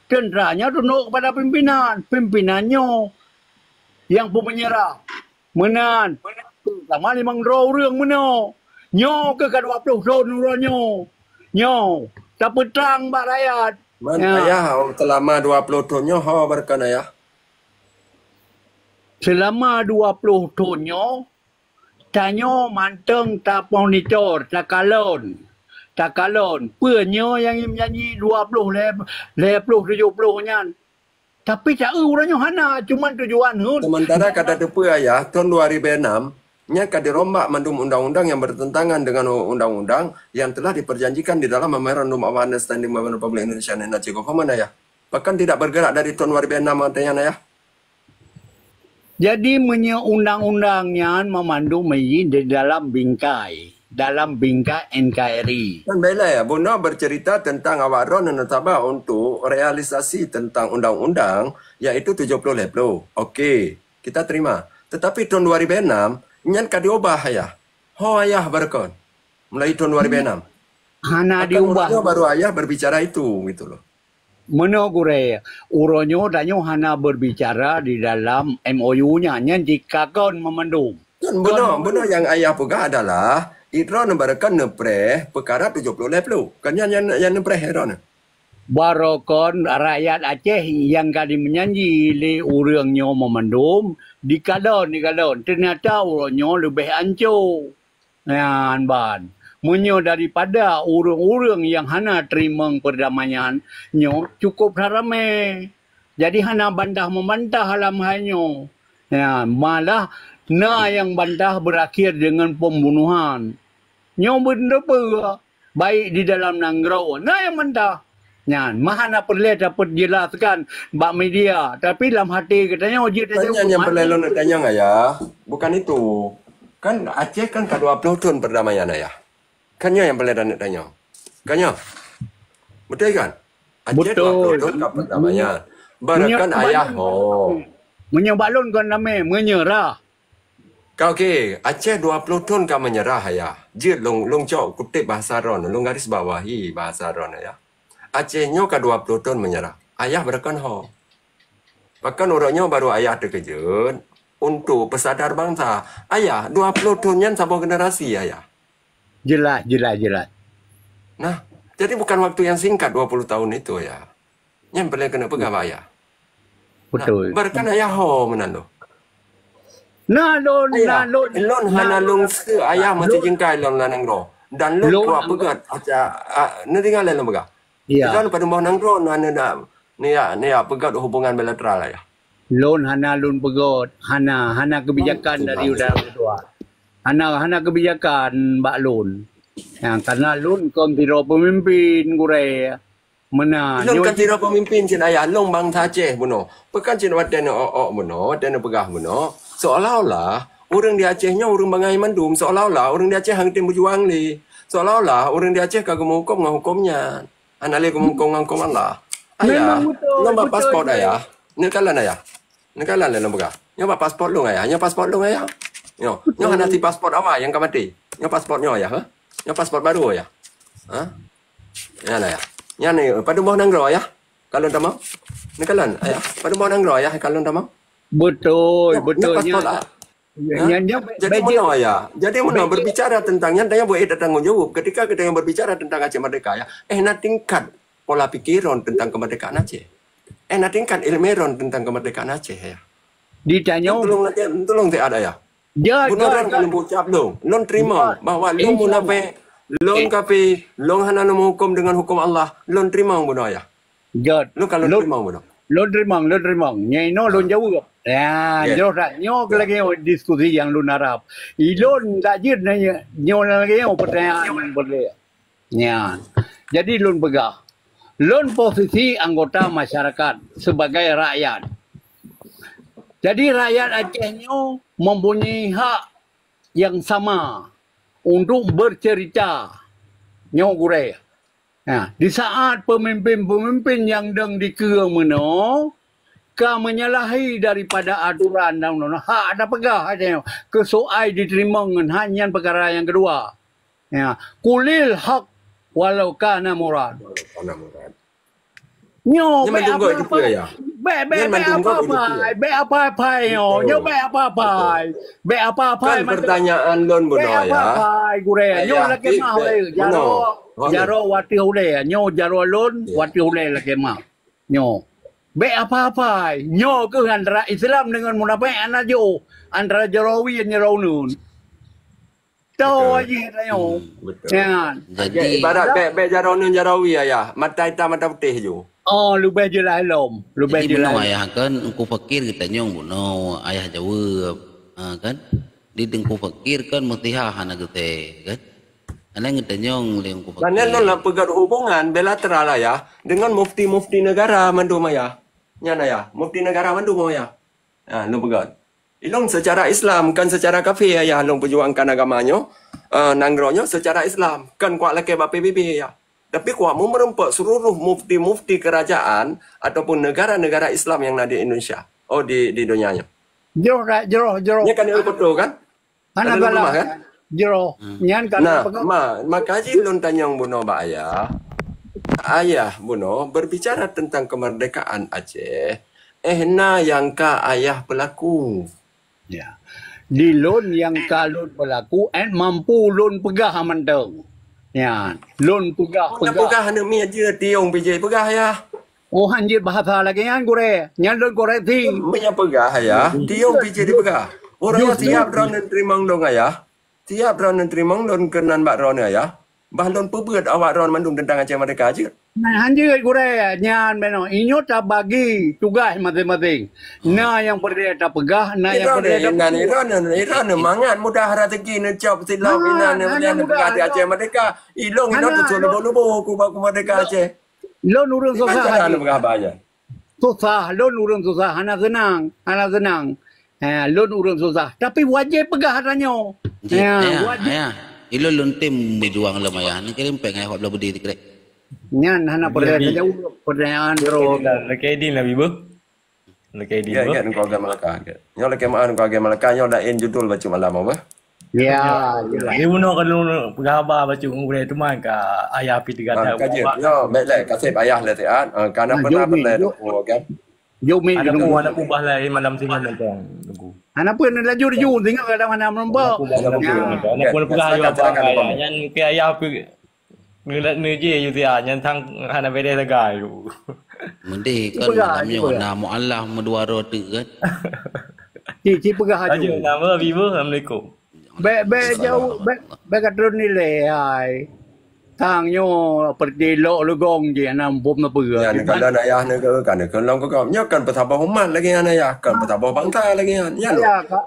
Teuntera nyoe tunduk kepada pimpinan. Pimpinan nyoe nyang peumenyerah. Meunan. Sama limong droe ureuëng meunoe. Nyoe keuh ka dua ploh thon uroe nyoe. Nyoe. Tapeutrang bak rakyat. Man, ya. Ayah, selama dua ploh thon nyoe ho beureukan, ayah? Selama dua ploh thon nyoe, tanyoe mantong tamonitor, takalon. Takalon. Peue nyoe nyang jimeunjanji dua ploh lhèe, lhèe ploh tujoh ploh nyan? Tapi taeu uroe nyoe hana, cuman tujuan heuet. Sementara ka tateupeue, ayah, thon dua ribu enam, nyan ka dirombak mandum undang-undang yang bertentangan dengan undang-undang yang telah diperjanjikan di dalam Memorandum of Understanding Republik Indonesia dan Aceh Government, ayah. Bahkan tidak bergerak dari thon dua ribu enam watèe nyan, ayah. Jadi, meunyoe undang-undang nyan meumandum meuizin di dalam bingkai, dalam bingkai N K R I. Kan baiklah, ya, bunoe bercerita tentang awak droeneuh neusaba untuk realisasi tentang undang-undang, yaitu tujoh ploh lhèe ploh. Oke, kita terima. Tetapi thon dua ribu enam, nyan ka diubah, ayah. Ho, ayah, beureukan. Mulai thon dua ribu enam. Hana diubah. Maka uroe nyoe baru ayah berbicara itu, gitu loh. Meunoe gurée, uroe nyoe tanyoe hana berbicara di dalam M O U nyan, nyan jikakon meumandum. Kan bunoe, bunoe nyang ayah peugah adalah, droeneuh beureukan neupreh peukara tujoh ploh lhèe ploh. Kan nyan, nyan, nyan neupreh droeneuh. Barokon rakyat Aceh nyang ka jimeujanji lé ureuëng nyoe meumandum dikalon-dikalon, teunyata uroe nyoe leubeh anco. Nyan ban, meunyoe daripada ureuëng-ureuëng nyang hana teurimong peurdamaian nyoe cukup ramé, jadi hana bantah-meubantah lam hai nyoe. Nyan, malah na nyang bantah beurakhir deungon peumbunohan. Nyoe beuneupeue, baik di dalam nanggroe na nyang bantah. Nyan, meuhana peureulée tapeujelaskan bak media, tapi lam hati geutanyoe jeuet Bukan nyan nyang peureulée lôn tanyong, Ayah. Bukan itu. Kan Aceh kan ka dua puluh thon peurdamaian, Ayah. Kan nyoe nyang peureulée tanyong. Kan nyoe. Beutôi kan? Aceh Beutôi. dua puluh thon ka peurdamaian. Meunyoe Barakan bak Ayah lôn, ho. Meunyoe bak lôn kon damé, meunyeurah. Ka okey, Aceh dua puluh thon ka meunyeurah, Ayah. Jeuet lôn, lôn cok kutip bahasa droen, lôn garis bawahi bahasa droen, Ayah. Aceh nyoe ka dua puluh thon meunyeurah. Ayah barakan ho. Pakon uroe nyoe baru Ayah teukeujot untuk peusadar bansa. Ayah, dua puluh thon nyan saboh generasi, Ayah. Jelas, jelas, jelas. Nah, jadi bukan waktu yang singkat dua puluh tahun itu, Ayah. Nyan peureulée keuneuk peugah bak Ayah. Betul. Nah, barakan Ayah ho meunan lôn. Nah, lôn, Ayah, nah, lôn, lôn hana nah, lôn seue Ayah lôn, meuseujingkai lôn lam nanggroe. Dan lôn lôn kuat peugét aca, a, neudeungoe lé lôn peugah. Iya. Lôn padum boh nanggroe na neuda, neuya, neuya peugét hubungan bilateral, Ayah. Lôn hana lôn peugét, hana, hana kebijakan Bantu dari bantu. Udara Ketua. Hana, hana kebijakan bak lôn. Yang karena lôn kon sidroe pemimpin gurée. Meunan. Lôn Nyoe kan sidroe pemimpin cit Ayah, lôn bansa Aceh bunoe. Peue kan cit watée neuok-ok bunoe, watée neupeugah bunoe, seolah-olah ureuëng di Aceh nyoe ureuëng bangai mandum, seolah-olah ureuëng di Aceh hana tem beujuang lé. Seolah-olah ureuëng di Aceh ka geumeuhuköm ngon huköm nyan. Hana lé geumeuhuköm ngon huköm Allah. Ayah, Memang betul, lôn bak betul paspor je. Ayah. Neukalon Ayah. Neukalon lé lôn peugah. Nyoe bak paspor lôn Ayah. Nyoe paspor lôn Ayah. Nyoe, nyoe hana Betul. si paspor awai nyang ka maté. Nyoe paspor nyoe Ayah, ha? Nyoe paspor baru Ayah. Ha? Nyan Ayah. Nyan ni, padum boh nanggroe Ayah. Kalon tamong. Neukalon Ayah. Padum boh nanggroe Ayah kalon tamong. Betul, Nyoe, nyoe betul. paspor Nyan, ah. nyan, Ha? nyan, nyan, Jadi bejek. meunoe Ayah. Jadi meunoe Bejek. berbicara tentang nyan, tanyoe buet tanggung jawab. Ketika kita yang berbicara tentang Aceh Merdeka Ayah, eh na tingkat pola pikir droen tentang kemerdekaan Aceh. Eh na tingkat ilmu droen tentang kemerdekaan Aceh Ayah. Ditanyoe. Tolong lagi, tolong siat Ayah. Ya, Bunoe ya, droen ya. ka lôn ucap lôn. Lôn teurimong Ya. bahwa lôn Insya Allah. munafék, lôn Eh. kafé, lôn hana neumeuhuköm deungon huköm Allah. Lôn teurimong bunoe Ayah. Jot. Lôn ka lôn Lôn, teurimong bunoe. lôn teurimong, lôn teurimong. Nyan inoe lôn Ha. jaweueb. Ya, Okey. jroh that. Nyoe Ya. lagée nyoe diskusi nyang lôn harab. Ilôn tak jeuet nanya, nyoe lagée nyoe pertanyaan nyang boleh. Nyan. Jadi lôn peugah, lôn posisi anggota masyarakat sebagai rakyat. Jadi rakyat Aceh nyoe mempunyai hak yang sama untuk bercerita. Nyoe gurée. Nah, di saat pemimpin-pemimpin nyang dong dikeue meunoe ka menyalahi daripada aturan dan undang-undang, hak ada peugah aja nyoe, keusoai diterima ngon hak nyan peukara nyang keudua. Ya, kulil hak walau kana murad. Walau kana murad. Nyoe Nyan bèk mandum gob apa-apa. jipeu ya. Bèk, bèk, Nyan bèk mandum gob apa-apa. jipeu. Bèk apa-apa nyoe. Betul. Nyoe bèk apa-apa. Betul. Bèk apa-apa Kan mandum. pertanyaan lôn Bèk bunoe ya. apa-apa gurée. Nyoe Ayah, lakée bèk, mah bèk. weh. Bunoe. Jaroe, Bunoe. jaroe watèe ulèe. Nyoe jaroe lôn Ya. watèe ulèe lakée mah. Nyoe. Bèk apa-apa. Nyoe keuh antara Islam dengan munafék hana jôh. Antara jaroe wie ngon jaroe uneuen. Tahu Betul. aja tanyoe. Hmm, betul. Ya. Jadi Ibarat bèk, bèk jaroe uneuen jaroe wie Ayah. Mata itam mata putéh ju. Oh, leubeh jeulaih lom. Leubeh Jadi jeulaih bunoe lom. Ayah kan Teungku Fakir geutanyong bunoe, Ayah jaweueb. Ha, kan? Di Teungku Fakir kan meuseuti hana geutém, kan? Hana geutanyong lé Teungku Fakir. Dan nyan lôn na peugöt hubungan bilateral Ayah dengan mufti-mufti negara mandum Ayah. Nyan Ayah, mufti negara mandum Ayah. Ha, lôn peugöt. Ilôn secara Islam, kan secara kafé Ayah lôn peujuangkan agama nyoe, eh, nanggroe nyoe secara Islam, kan kuat lakée bak P B B Ayah. Tapi kuat meumeureumpok seluruh mufti-mufti kerajaan ataupun negara-negara Islam yang na di Indonesia. Oh, di, di donya nyoe. Jroh dak, jroh, jroh. Nyan kan ilôn beutôi kan? Hana Kan ilôn salah. Jroh. Hmm. Nyan kan Nah, peugah. ma, maka jih lôn tanyong bunoe bak Ayah. Ayah bunoe berbicara tentang kemerdekaan Aceh. Eh, na nyang ka Ayah peulaku. Ya. Di lôn nyang ka lôn peulaku, eh, mampu lôn peugah mantong. Nyan, lôn peugah, peugah. Peugah aneuk miet jeuet, tiong pih jeuet peugah, Ayah. Oh, hanjeuet bahasa lagèe nyan, gurèe. Nyan lôn koreksi. Meunyoe peugah, Ayah, tiong pih jeuet dipeugah. Ureueng nyan siap droeneuh teurimong lôn, Ayah. Siap droeneuh teurimong lôn keunan bak droeneuh, Ayah. Bah lôn peubeuet awak droeneuh mandum teuntang Aceh Merdeka jeuet. Nah, hanjeuet, gurèe. Nyan meunoe. Inyoe tabagi tugaih maséng-maséng. Na nyang peureulèe tapeugah, na nyang peureulèe tapeugah. Inan, inan, inan mangat mudah raseuki neucop silop inan, hana mudah peugah di Aceh Merdeka. Ilôn inan tujuh lubô-lubô ku bak Merdeka Aceh. Lôn ureueng susah hati. Susah, lôn ureueng susah, hana seunang, hana seunang. Eh, lôn ureueng susah, tapi wajéb peugah ata nyoe. Jih, ya, Ayah, wajéb. Ayah. Ilôn lôn tem beujuang lom, Ayah. Neukirém péng, Ayah, wak bloe beudé sikrek. Nyan hana peureulèe tajaweueb pertanyaan droe. Lakèe idin lah, Bibeuh. Lakèe idin, Beuh. Nyoe lakèe maaf, nyoe lakèe maaf, nyoe laén judul bacut malam, apa? Ya, jelas. Di bunoe ka lôn peugah haba bacut ngon gurèe teuma ka Ayah pih teugatai. Ka jeuet. Nyoe, bèk lé, kaseb Ayah lé siat. Ah, ka na peureulèe, kan? Jok mi, jok mi. Ada pun, ada pun bah lain malam singoh nonton. Hana peue, laju, laju, singoh kadang mana meureumpok. Ada pun, ada pun, ada pun peugah haba. Silakan, silakan. Nyan ke Ayah pih. Neu-, neujih yue siat, nyan sang hana bèrèh sagai. Meudeh kan malam nyoe na mualaf meudua droe teuk kan? Ci, ci peugah aju. Aju, nama Bibeuh, assalamualaikum. Bèk, bèk jauh, bèk, bèk ka treun nilai, hai. Tang nyoe peurti lok leugong jih, hana muphom sapeue. Nyan, kalau nak Ayah neugeu, kan neukeu lom keu gob. Nyoe kan peusaboh umat lagèe nyan, Ayah. Kan peusaboh bansa lagèe nyan. Nyan,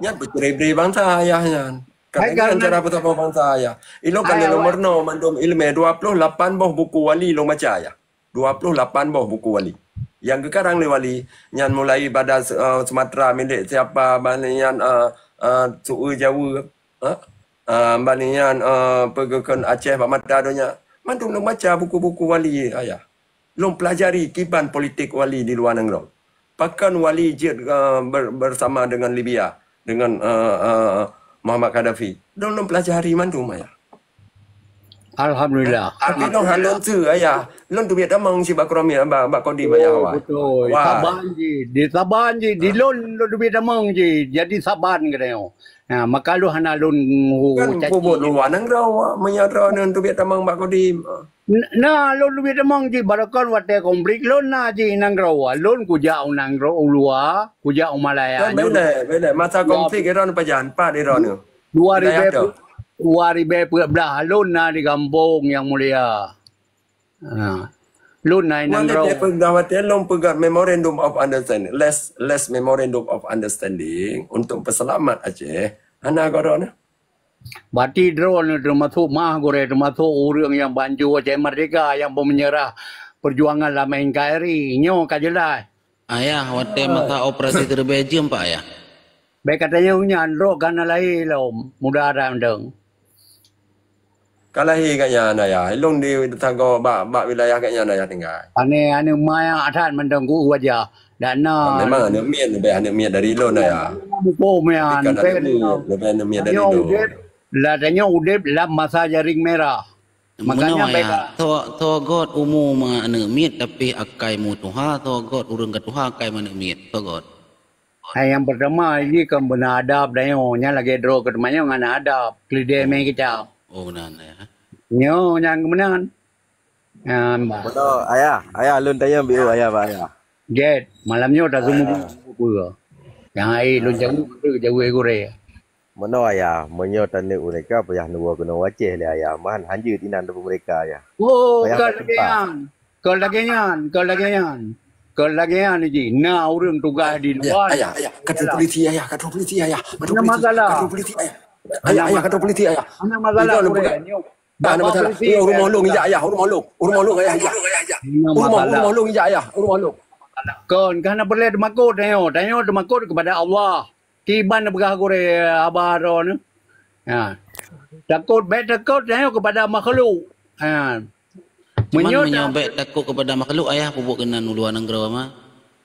nyan peucré-bré bansa, Ayah, nyan. Kan lagèe nyan cara peusaboh bansa, Ayah. Ilôn kan lôn meurunoe mandum ileumèe, dua ploh lapan boh buku wali lôn baca, Ayah. Dua ploh lapan boh buku wali. Nyang geukarang lé wali, nyan mulai bada, eh, Sumatra milék siapa, ban nyan, eh, eh, Su'eu Jaweue, eh, eh, ban nyan, eh, peugeukeun Aceh bak mata donya. Mandum lôn baca buku-buku wali, Ayah. Lôn peulajari kiban politik wali di luwa nanggroe. Pakon wali jeuet, eh, ber-, bersama dengan Libya, dengan, eh, eh, Muhammad Gaddafi. Lôn, lôn peulajari mandum, Ayah. Alhamdulillah. Tapi lôn han lôn seue, Ayah. Lôn teubiet tamong cit bak Kodim, bak, bak Kodim, Ayah. Oh, beutôi. Saban jih. Di saban jih. Di lôn, lôn teubiet tamong jih. Jadi saban geutanyoe. Nah, maka lôn hana lôn, kan peubuet luwa nanggroe, meunyoe droeneuh teubiet tamong bak Kodim. N-, na lôn leubeh tamong jih, barokon watèe konflik lôn na jih nanggroe. Lôn kujak u nanggroe u luwa, kujak u Malaya. Kan beda, beda. Masa konflik droeneuh pajan, pat droeneuh. Dua ribèe, dua ribèe peuet blah lôn na di gampông, Yang Mulia. Ha. Lôn na i nanggroe. Dua ribèe peuet blah watèe lôn peugah Memorandum of Understanding, last, last Memorandum of Understanding untuk peuseulamat Aceh. Hana goh droeneuh. Berarti droeneuh teumasok mah gurèe, teumasok ureueng nyang banjue Aceh Merdeka nyang beumeunyeurah peujuangan lam N K R I. Nyoe ka jeulaih. Ayah, watèe masa operasi Teuribèe Jeuem, Pak, Ayah? Bèk ka tanyong nyan, droe ka na lahé lom, muda that mantong. Ka lahé gobnyan, Ayah. Ilôn di sagoe bak, bak wilayah gobnyan, Ayah, tinggai. Aneuk, aneuk manyak that mantong ku wajah. Dak na. Memang aneuk miet leubeh aneuk miet dari lôn, Ayah. Muphom nyan, leubeh aneuk miet dari lôn. Tanyoe udép, lah tanyoe udép lam masa jaring merah. Makanya beda. Soe, soe göt umu ma aneuk miet, tapi akai mu tuha, soe göt ureueng ka tuha akai ma aneuk miet. Soe göt. Hai, nyang peurtama jih kon beuna adab tanyoe, nyan lagèe droe keu teumanyong hana adab, keulidèe mé keucam. Oh, meunan, Ayah. Nyoe nyang meunan. Nyan, bah. Beutôi, Ayah. Ayah, lôn tanyong biôh, Ayah, bak Ayah. Jet, malam nyoe taseumeubeuet peue? Nyang hai lôn jaweueb, jaweueb gurèe. Meunoe, Ayah, meunyoe taneuk u neka payah neuwoe keunoe u Aceh lé, Ayah. Man, han jeuet inan teupeu meureka, Ayah. Oh, kon lagèe nyan. Kon lagèe nyan, kon lagèe nyan. Kon lagèe nyan jih. Na ureueng tugaih di luwa. Ayah, Ayah, ka troh polisi, Ayah, ka troh polisi, Ayah. Ka troh polisi, Ayah. Ayah, Ayah, ka troh polisi, Ayah. Hana masalah. Hana masalah. Polisi, rumoh lôn ijak, Ayah, rumoh lôn. Rumoh lôn, Ayah, ijak. Rumoh, rumoh lôn ijak, Ayah, rumoh lôn. Kon, ka hana peureulèe teumakot tanyoe. Tanyoe teumakot keupada Allah. Kiban neupeugah gurèe haba droeneuh. Ha. Takot, bèk takot tanyoe keupada makhluk. Ha. Cuman meunyoe bèk takot keupada makhluk, Ayah, peubuet keunan u luwa nanggroe mah.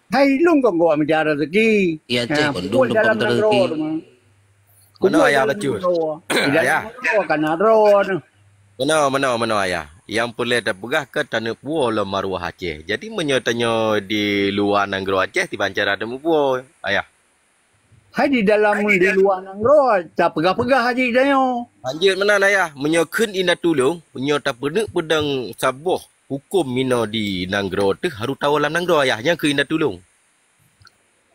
Hai, lôn kon geuwak mita raseuki. Iya, Cek, kon lôn dalam nanggroe mah. Meunoe, Ayah, bacut. Ayah. Meunoe, meunoe, meunoe, Ayah. Nyang peureulèe tapeugah keu taneuk puwoe lom maruah Aceh. Jadi, meunyoe tanyoe di luwa nanggroe Aceh, kiban cara taneuk puwoe, Ayah. Hai di dalam, di luwa nanggroe, tapeugah-peugah jih tanyoe. Lanjut meunan, Ayah. Meunyoe kheun indatu lôn, meunyoe tapeuneuk peudong saboh huköm minoe di nanggroe teuh, harôh tawoe lam nanggroe, Ayah. Nyan kheun indatu lôn.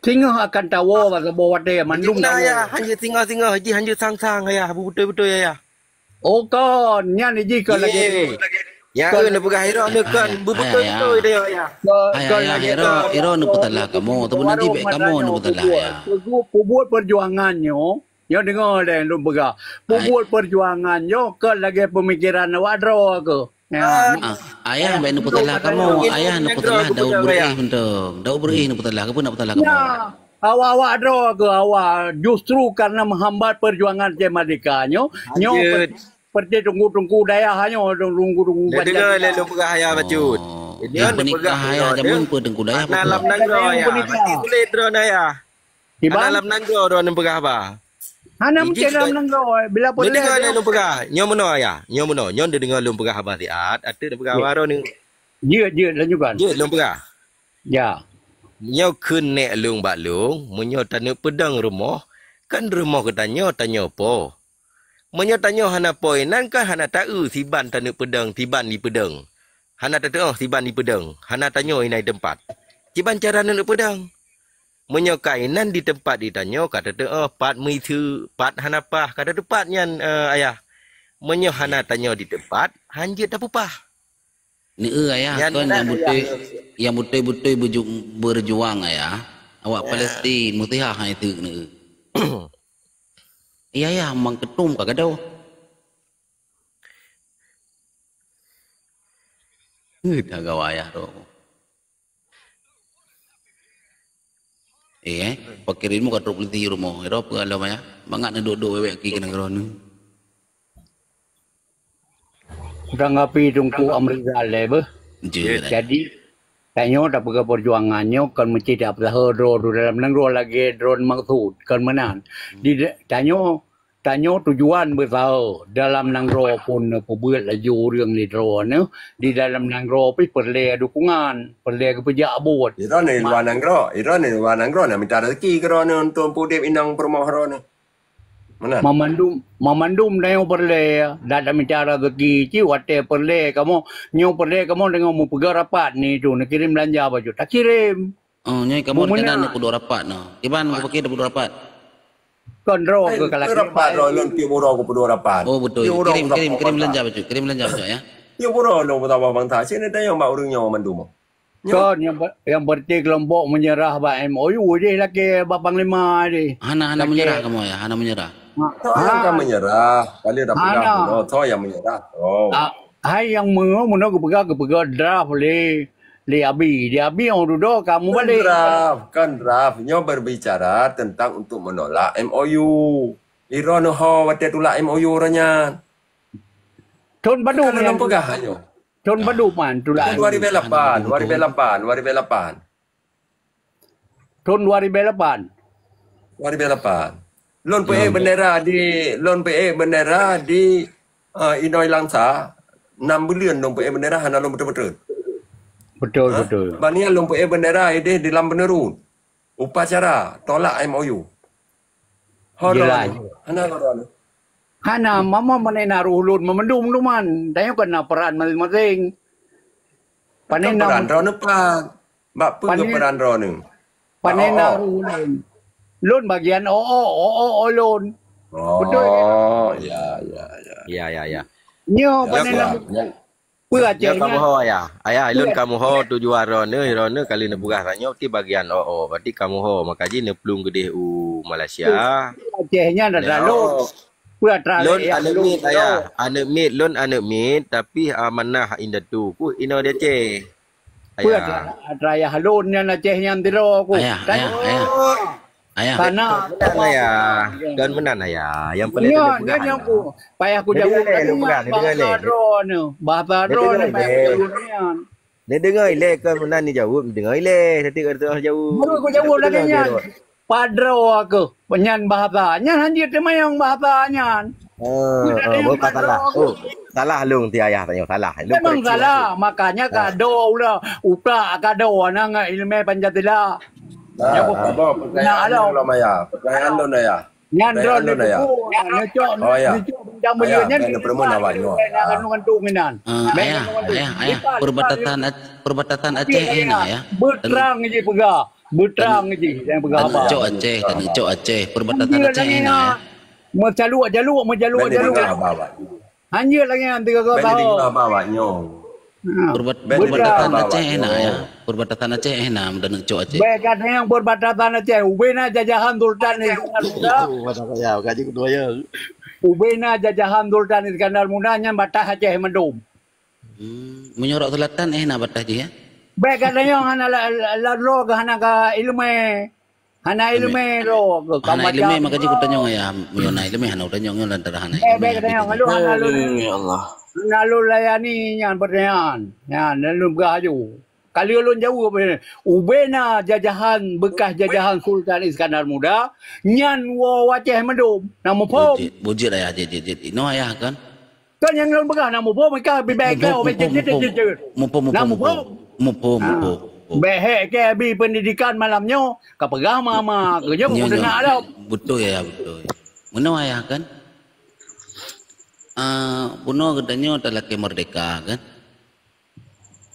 Singoh akan tawoe bak saboh watèe mandum. Jih na, tawoe. Ayah, hanjeuet singoh-singoh, jih hanjeuet sang-sang, Ayah. Beutôi-beutôi, Ayah. Oh, kon, nyan jih kon lagèe. Ye. Ya, kon eh, neupeugah Iro ni kon. Ayah, beutôi-beutôi, Ayah. Dia, Ayah. Kon, ayah, kon ayah, lagèe Iro, kon. Iro neupeusalah kamoe. Teuma nanti bèk kamoe neupeusalah, Ayah. Peubuet, peubuet perjuangan nyoe, nyoe deungö deh lôn peugah. Peubuet perjuangan nyoe kon lagèe pemikiran awak droe keuh. Ya. Ah, ayah bèk neupeusalah kamoe, ayah neupeusalah Daud Beureueh mantong. Daud Beureueh neupeusalah, keupeue nak peusalah kamoe? Ya, awak-awak droe keuh awak justru karena menghambat perjuangan Aceh Merdeka nyoe, nyoe per-, percaya teungku-teungku dayah nyoe, teungku-teungku. Dah dengar lé lôn peugah ayah bacut. Oh. Dia penikah ayah jameun peuteungku dayah. Hana lam nanggroe ayah. Mati sulet droe ayah. Hana lam nanggroe droe neupeugah haba. Hana mungkin lam nanggroe, bila pun. Neudeungoe lé lôn peugah. Nyoe meunoe, ya. Nyoe meunoe. Nyoe neudeungoe lôn peugah haba siat. Ateueh neupeugah haba droeneuh. Jeuet, jeuet, lanjutkan. Jeuet lôn peugah. Ya. Nyoe kheun nèk lôn bak lôn, meunyoe taneuk peudong rumoh, kan rumoh geutanyoe, tanyoe po. Meunyoe tanyoe hana po inan, kan hana taeu siban taneuk peudong, siban jipeudong. Hana tateuoh siban jipeudong, hana tanyoe inan di teumpat. Kiban cara neuk peudong? Meunyoe ka inan di teumpat di tanyoe ka tateuoh pat meuiseuk, pat hana paih ka tateupat nyan, eh, ayah. Meunyoe hana tanyoe di teumpat, hanjeuet tapeupah. Neu ayah, nyan kon nyang beutôi, nyang beutôi-beutôi beuju-, beujuang ayah. Awak Palestin, Mesir hai teuk neu. Iya, iya, mang ketum ka gadoh. Eh, tagawa ayah tu. Eh, eh, pakai ilmu ka trok polisi rumoh. Ero apa alam ayah? Mangat na duduk-duduk wewek ki kena geronu. Tanggapi Teungku Amrizal lé beuh. Jadi, tanyoe tapeugah perjuangan nyoe kon meusti tapeusaha droe dalam nanggroe lagèe droe maksud, kon meunan. Di tanyoe, tanyoe tujuan beusaha dalam nanggroe pun neupeubuet laju ureueng di droeneuh, di dalam nanggroe pih peureulèe dukungan, peureulèe geupeujak buet. Droeneuh luwa nanggroe, droeneuh luwa nanggroe na mita rezeki keu droeneuh untuk peudép inong peurumoh droeneuh. Meunan. Mamandum, mamandum tanyoe peureulèe, dak tamita rezeki cit watèe peureulèe kamoe, nyoe peureulèe kamoe deungon meupeugah rapat ni tu, neukirém beulanja baju, takirém. Oh, nyoe kamoe dikanan neupeuduek rapat noh. Kiban keu paké neupeuduek rapat? Kon droe keu kalak rapat droe lôn tiep uroe keu peuduek rapat. Oh, beutôi. Kirém, kirém, kirém beulanja baju, kirém beulanja baju ya. Tiep uroe lôn peusaboh bansa, sini tanyoe bak ureueng nyoe mandum. Kon nyang ber-, nyang berarti kelompok meunyeurah bak M O U jih lakèe bak panglima jih. Hana, hana meunyeurah kamoe ya, hana meunyeurah. Soe nyang ka meunyeurah? Paling dah peugah bunoe, soe nyang meunyeurah? Oh. Ah, hai nyang meungo-, meunoe geupeugah, geupeugah draft lé, lé Abi. Di Abi nyang dudoe ka mubalek. Kan draft, kan draft. Nyoe berbicara tentang untuk menolak M O U. Droeneuh ho watèe tulak M O U uroe nyan. Thon padum nyang peugah nyoe. Thon padum man tulak. Thon dua ribu lapan, dua ribu lapan, dua ribu lapan. Thon dua ribu lapan. Dua ribu lapan. Lôn peuék bendera di, lôn peuék bendera di, eh, inong Langsa. Enam buleuen lôn peuék bendera hana lôn beutôi-beutôi. Betul, betul. Bak nyan lôn peuék bendera idéh di Lam Beneurut. Upacara tolak M O U. Ho droeneuh. Hana ho droeneuh. Hana, mama meunan na roh lôn meumandum duman. Tanyoe kan na peran maséng-maséng. Pane na peran droeneuh pat? Bak peue peran droeneuh? Pane na roh lôn. Lôn bagian o o, o o, o lôn. Betul. Oh, ya, ya, ya. Ya, ya, ya. Nyoe pane na. Peue Aceh nyan? Kamoe ho ayah. Ayah, ilôn kamoe ho tujuan droeneuh, droeneuh kali neupeugah tanyoe ti bagian o o. Berarti kamoe ho maka jih neuplueng keudeh u Malaysia. Aceh nyan dah lalu. Peue atra lôn aneuk miet ayah. Aneuk miet lôn aneuk miet tapi amanah indatu. Kuh inoe di Aceh. Peue atra, atra ayah lôn nyan Aceh nyan tiroe kuh. Ayah, ayah, ayah. Ayah. Hana. Kon meunan ayah. Kon meunan ayah. Nyang paléng nyoe, nyoe nyang ku payah kujaweueb lagèe nyan. Bahasa droeneuh, bahasa droeneuh payah kujaweueb nyan. Neudeungoe ilèe kon meunan neujaweueb, neudeungoe ilèe. Tapi ka teuh jaweueb. Baru kujaweueb lagèe nyan. Padroe keuh, nyan bahasa. Nyan hanjeuet teumanyong bahasa nyan. Oh, oh, bukan salah. Oh, salah lôn ti ayah tanyoe, salah. Memang salah, makanya kado ulah utak kado aneuk ngon ileumèe Pancasila. Nah, apa? Apa? Pertanyaan lôn, Ayah. Pertanyaan lôn, Ayah. Nyan droe neucok, neucok bintang beliau nyan. Ayah, bèk neupeureumeun awak nyoe. Nyan. Ah, Ayah, Ayah, Ayah. Perbatasan Ac-, perbatasan Aceh éh na, Ayah. Beutrang ji peugah. Beutrang ji, jangan peugah haba. Neucok Aceh, neucok Aceh. Perbatasan Aceh éh na, Ayah. Meucaluk-caluk, meucaluk-caluk. Hanya lagi nanti kau tahu. Bèk neudeungoe haba awak nyoe. Ha. Perbat-, perbatasan Aceh éh na, ya. Perbatasan Aceh éh na, meudaneuk cok Aceh. Bèk gata nyang perbatasan Aceh. Ubé na jajahan Sultan Iskandar Muda. Oh, masa saya, gaji kedua ya. Ubé na jajahan Sultan Iskandar Muda nyan batas Aceh mandum. Hmm, meunyoe rot selatan éh na batas jih, ya. Bèk gata nyang hana la, la, la, la, hana ka ileumèe. Hana ileumèe droe, hana ileumèe, maka jih kutanyong, Ayah. Meunyoe na ileumèe hana utanyong, nyoe lantaran hana ileumèe. Eh, bèk tanyong, lôn hana lôn, ya Allah, hana lôn layani nyan pertanyaan. Nyan, lôn peugah laju. Ka lheueh lôn jaweueb, ubé na jajahan, bekas jajahan Sultan Iskandar Muda, nyan woe u Aceh mandum. Na muphom? Bujiet, bujiet, Ayah, jeuet, jeuet, jeuet. Inoe, Ayah, kan? Kan nyang lôn peugah na muphom, ka bibèk ka, muphom, muphom, muphom. Na muphom? Muphom, muphom, muphom. Bèk hék keu abi pendidikan malam nyoe, ka peugah mama, keu nyoe, nyoe, nyoe. Beutôi, ya, beutôi. Meunoe, Ayah, kan? Ah, bunoe geutanyoe talakèe merdeka, kan?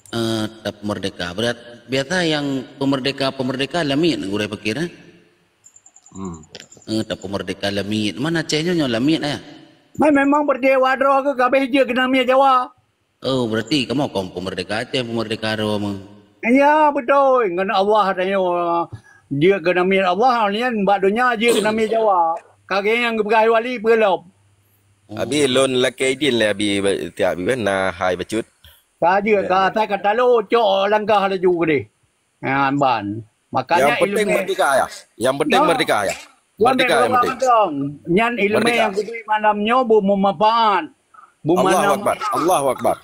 Eh, tap merdeka. Berat, biasa nyang pemerdeka-pemerdeka lamiet gurèe pikir, eh? Hmm. Eh, tap pemerdeka lamiet. Mana Aceh nyoe, nyoe lamiet, eh? Mai memang berdeh wadroe ke kabeh je kena miet Jawa. Oh, berarti kamu kaum pemerdeka Aceh, pemerdeka Jawa meng. Ya, betul. Ngon Allah tanyoe je kena miet Allah, nyan bak donya je kena miet Jawa. Kageng nyang geupeugah wali peulop. Abi lôn lakèe idin lé abi ba-, tiap abi na hai bacut. Ka jeuet, ka asai ka talo cok langkah laju keudeh. Ha, ban. Makanya yang penting merdeka, ya. Yang penting merdeka, ya. Merdeka yang penting. Nyan ileumèe nyang kuturi malam nyoe beumanfaat. Allahu Akbar. Allahu Akbar.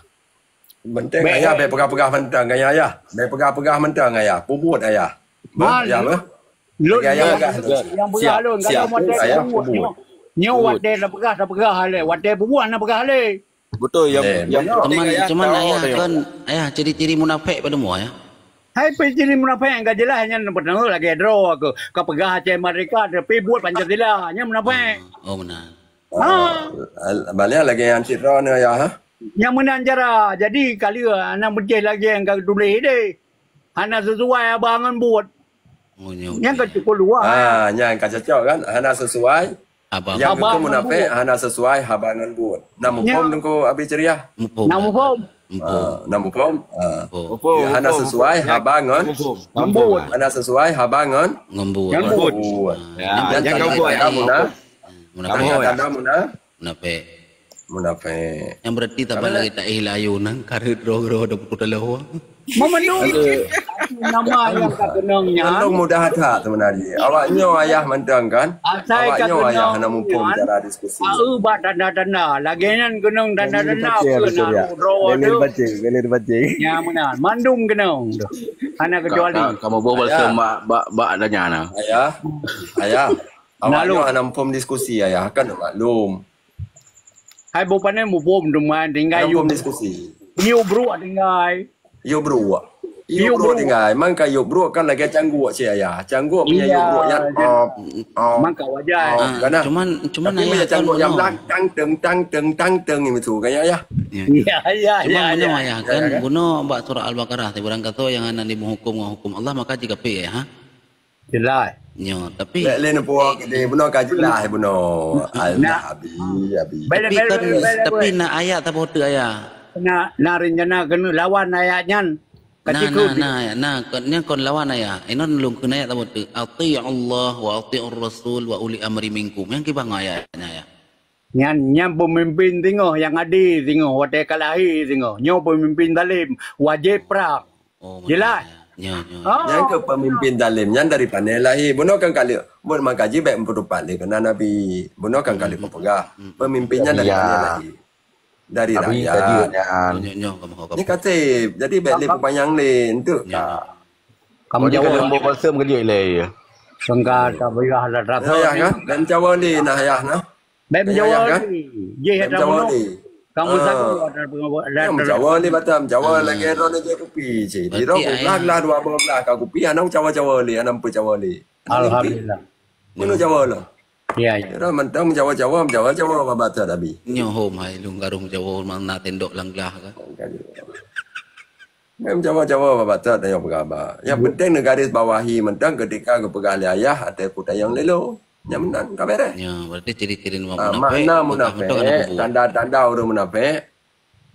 Penting, Ayah, bèk peugah-peugah mantong, Ayah, Ayah. Bèk peugah-peugah mantong, Ayah. Pubuet, Ayah. Lôn, Ayah, nyang peugah lôn, kalau watèe pubuet. Nyoe watèe tapeugah, tapeugah lé. Watèe pubuet hana peugah lé. Betul, yang, yang penting cuman, Ayah, kan, Ayah, ciri-ciri munafék pada mua, ya? Hai, ciri munafék nyang ka jeulaih nyan pertama lagèe droe ke, ka peugah Aceh Merdeka, tapi buet Pancasila, nyan munafék. Oh, benar. Ha. Balian lagèe nyan cit droe nyoe, Ayah, ha? Nyang meunan cara. Jadi, ka lheueh, hana meucéh lagèe nyang ka tuléh deh. Hana sesuai haba ngon buet. Oh, nyoe. Nyan ka cukup luwah. Ha, nyan ka cocok kan? Hana sesuai. Haba. Nyang keu munafék hana sesuai haba ngon buet. Na muphom Teungku Abi Ceuriah? Muphom. Na muphom? Muphom. Ha, na muphom? Ha. Muphom. Hana sesuai haba ngon buet. Hana sesuai haba ngon buet. Ngon buet. Ya, jangan buet. Munafék. Munafék. Munafék. Nyang berarti saban lagèe taéh layô nang kareuet droe-droe dan pukul taloe. Memenuhi nama nyang ka keunong nyan. Mandum mudah that sebenarnya. Awak nyoe, Ayah, mantong kan? Awak nyoe, Ayah, hana muphom cara diskusi. Au bak tanda-tanda. Lagèe nyan keunong tanda-tanda. Lele pancing, lele pancing. Ya, meunan. Mandum keunong tu. Hana kecuali. Kamu bawa balsam bak, bak, bak tanya na. Ayah. Ayah. Awak nyoe hana muphom diskusi, Ayah. Kan maklum. Hai, boh pané muphom teuma tinggai. Hana muphom diskusi. Yub bruek tinggai. Yub bruek. Yub bruek tinggai. Mangka yub bruek kan lagèe cangguek cit, Ayah. Cangguek punya yub bruek nyan. Mangka wajar. Cuman, cuman Ayah kan cangguek nyang tang teng tang teng tang teng itu kan, Ayah. Ya, ya, ya. Cuman bunoe, Ayah, kan bunoe bak surah Al-Baqarah, barangkasoe nyang hana dimuhukum ngon hukum Allah maka jikafé, Ayah, ha? Jeulaih. Nyoe, tapi lé, lé neupuwoe keudeh, bunoe ka jeulaih bunoe. Alah, Abi, Abi. Tapi kan, tapi na ayat saboh teuk, Ayah. Na, na rencana keuneuk lawan ayat nyan. Na, na, na, na, kon, nyan kon lawan, Ayah. Inon lôn kheun ayat saboh teuk. "Ati'ullah wa ati'ur rasul wa uli amri minkum." Nyang kiban ngon ayat nyan, Ayah. Nyan, nyan peumimpin singoh nyang ade singoh, watèe ka lahé singoh. Nyoe peumimpin zalim, wajéb prang. Oh, jeulaih. Nyoe, nyoe. Nyang keu peumimpin zalim nyan dari pané lahé. Bunoe kan ka lheueh, buet mangkaji bèk meupeutupat lé keunan Abi. Bunoe kan ka lheueh peugah. Peumimpin nyan dari pané lahé. Dari rakyat. Nyoe, nyoe, kamoe, kamoe. Ni kaseb, jadi bèk lé peupanyang lé enteuk ka. Kamoe jaweueb. Lembu balsam keujeuet lé. Sengka ka beulah dah rasa. Nah, Ayah, kan? Dan jaweueb lé nah, Ayah, nah. Bèk jaweueb lé. Jih dah jaweueb lé. Kamu satu ada pengawa-, ada. Nyang meucawa lé batam, cawa lagèe droeneuh jép kupi cit. Di droe glah-glah dua boh glah ka kupi, hana meucawa-cawa lé, hana meucawa lé. Alhamdulillah. Meucawa lah. Ya, ya. Droe mantong meucawa-cawa, meucawa-cawa babah that abi. Nyoe hom hai lôn garong meucawa mana tendok lam glah ka. Nyang meucawa-cawa babah that nyang peugah ba. Nyang penting neugaris bawahi mantong ketika geupeugah lé ayah ateueh kutayong lelo. Nyang meunan ka beres. Ya, berarti ciri-ciri munafik. Makna munafik, tanda-tanda ureueng munafik,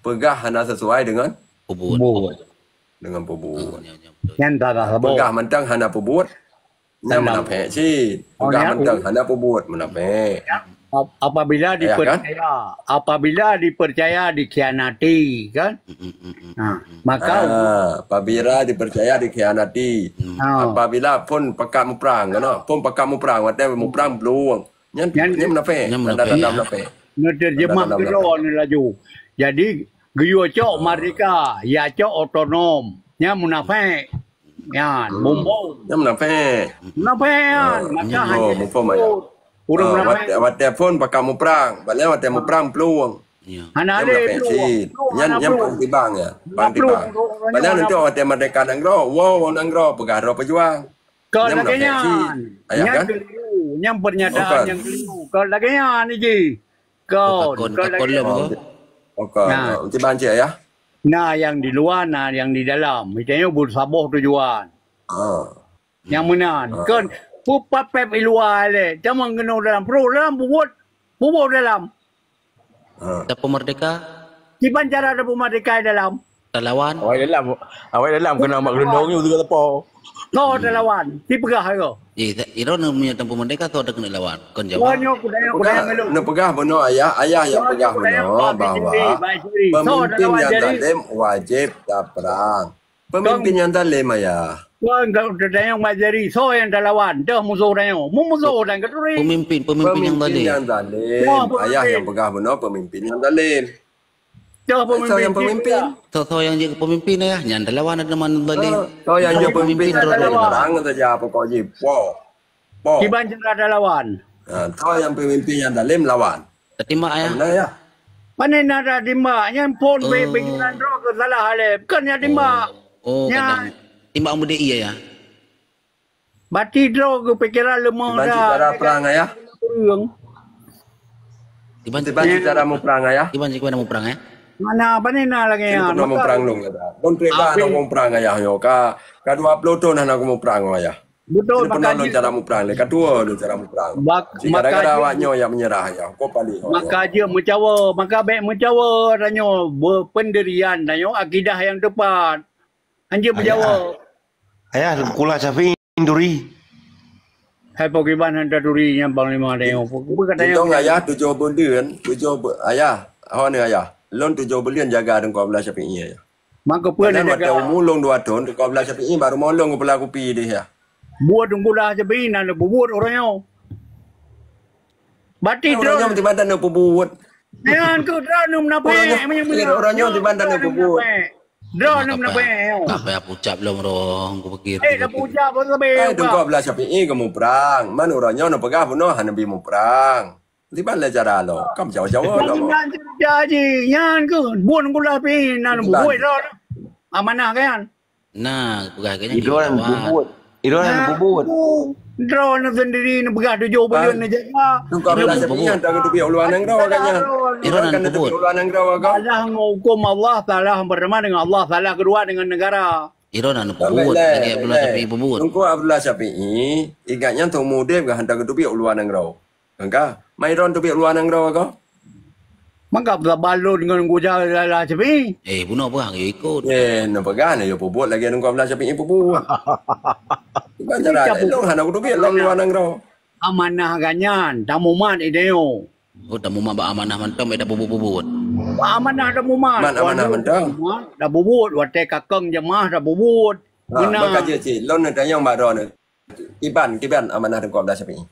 peugah hana sesuai dengan peubuet. Dengan peubuet. Nyan salah saboh. Peugah mantong hana peubuet, nyan munafik cit. Peugah mantong hana peubuet, munafik. Ap-, apabila dipercaya, apabila dipercaya dikhianati, kan? Ha, maka apabila dipercaya dikhianati. Ha. Apabila phon pakat muprang, kan? Phon pakat muprang, watèe muprang peuluwang. Nyan, nyan munafik. Nyan munafik. Tanda-tanda munafik. Neuterjemah keudroe nyoe laju. Jadi, geuyue cok merdeka, ya cok otonom. Nyan munafik. Nyan, bumbong. Nyan munafik. Munafik nyan. Maka hana ureueng munafik. Watèe, watèe phon pakat muprang, bak lheueh watèe muprang peuluwang. Hana lé munafik cit. Nyan, nyan pang tibang ya. Pang tibang. Bak lheueh nanti watèe merdeka nanggroe, wow, nanggroe peugah droe peujuang. Kon lagèe nyan. Nyan keliru. Nyan pernyataan nyang keliru. Kon lagèe nyan ji. Kon, kon lagèe nyan. Oke. Nah. Tiban cit ya. Na nyang di luwa, na nyang di dalam. Geutanyoe beusaboh tujuan. Nyang meunan. Kon peue pat pèb i luwa lé. Tamong keunoe dalam. Peuruek dalam peubuet. Peubuet dalam. Ha. Tapeumerdeka. Kiban cara tapeumerdeka dalam? Talawan. Awai dalam, awai dalam keunoe mak geulundong nyoe teuka teupeu. Soe talawan? Sipeugah ke? Eh, ta-, iro na meunyoe tapeumerdeka soe takeuneuk lawan? Kon jawab. Nyoe kudayang, kudayang ngeulun. Neupeugah bunoe ayah, ayah nyang peugah bunoe bahwa pemimpin nyang zalim wajib tapeurang. Pemimpin nyang zalim, ayah. Kon ka tanyong bak jari, soe nyang talawan? Deuh musoh tanyoe. Mun musoh dan keuturi. Pemimpin, pemimpin nyang zalim. Pemimpin nyang zalim. Ayah nyang peugah bunoe pemimpin nyang zalim. Deuh pemimpin. Soe nyang pemimpin? Soe, soe nyang jeuet keu pemimpin, ayah? Nyan talawan ada man zalim. Soe nyang jeuet pemimpin, soe nyang talawan. Terang saja pokok jih. Po. Po. Kiban cara talawan. Ha, soe nyang pemimpin nyang zalim lawan. Tatimbak, ayah. Beuna, ya. Pane na tatimbak, nyan phon pe-, pikiran droe keu salah alèh. Kon nyan timbak. Oh, kadang timbak meudeh iya, ya. Bati droe keu pikiran leumoh dah. Kiban cara perang, ayah. Kiban cara muprang, ayah. Kiban cara muprang, ayah. Mana pane na lagèe nyan? Pernah muprang lôn kata. Lôn treba muprang ayah nyoe. Ka, ka dua ploh thon hana kumuprang ayah. Beutôi, maka lôn cara muprang, lé ka tuwo lôn cara muprang. Gara-gara awak nyoe nyang menyerah ya, ko paléh. Maka jeuet meucawa, maka bèk meucawa tanyoe, pendirian tanyoe akidah nyang teupat. Hanjeuet meucawa. Ayah, kula Syafi'i turi. Hai pakriban hana turi nyan panglima tanyoe. Peue kata nyoe? Ayah tujoh buleuen, tujoh bu-, ayah, ho ni ayah. Lôn tujoh buleuen jaga Teungku Abdullah Syafi'i ayah. Maka peue na jaga? Watèe umu lôn dua thon, Teungku Abdullah Syafi'i baru molong keu pula kupi deh ya. Buet Teungku Abdullah Syafi'i na neububuet uroe nyoe. Bati droe nyoe meuti mantong neububuet. Nyan keuh droe nyoe meunafék. Uroe nyoe meuti mantong neububuet. Droe nyoe meunafék. Ka payah pucap lom roh, ku pikir. Eh, dah pucap pun sabe. Teungku Abdullah Syafi'i geumuprang. Man uroe nyoe neupeugah bunoe hana bi muprang. Diban lé cara lo, kam jauh-jauh lo. Nyan cerita jih, nyan keuh buet gula pih nan buet lo. Amanah kan? Nah, peugah ke nyan. Idroe nan bubuet. Idroe nan bubuet. Droe nan sendiri nan peugah tujoh buleuen nan jaga. Tungkau bela sepian tak keutupiak uluan nanggroe agaknya. Idroe nan bubuet. Uluan nanggroe agak. Salah dengan hukum Allah, salah pertama dengan Allah, salah kedua dengan negara. Idroe nan bubuet, lagèe Abdullah Syafi'i bubuet. Tungkau Abdullah Syafi'i, ingat nyan seumur udép gah hantar keutupiak uluan nanggroe. Engka, mai ron teubiet luwa nanggroe ko. Maka saban lôn ngon gujah lala Syafi'i. Eh, bunoe peugah ngon ikot. Eh, neupeugah na yo peubuet lagèe ngon Abdullah Syafi'i peubuet. Bukan cara lôn hana kuteubiet lom luwa nanggroe. Amanah ganyan, tamumat ideo. Oh, tamumat bak amanah mantong, beda peubuet-peubuet. Amanah tamumat. Man amanah mantong. Tamumat, tabubuet, watèe kakeng jamaah tabubuet. Ha, maka jeuet cit, lôn neutanyong bak droeneuh. Kiban, kiban amanah Teungku Abdullah Syafi'i?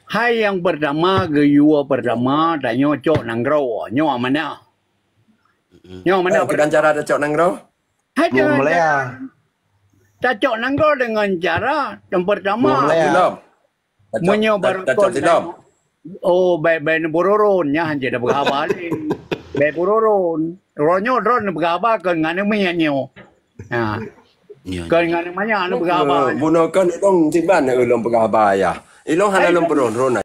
Hai nyang pertama, geuyue pertama, tanyoe cok nanggroe, nyoe amanah. Nyoe amanah. Kiban cara tacok nanggroe? Hai cara tacok nanggroe dengan cara yang pertama. Meunyoe barokon Oh, bèk, bèk neupeururon, nyan jeuet neupeuhaba lé. Bèk peururon. Uroe nyoe droeneuh neupeuhaba kon ngon aneuk miet nyoe. Ha. Ya, Kon ngon aneuk manyak neupeuhaba. Bunoe kan ilong tiban ilong peugah bahaya. Ilong hana lom peuron rona.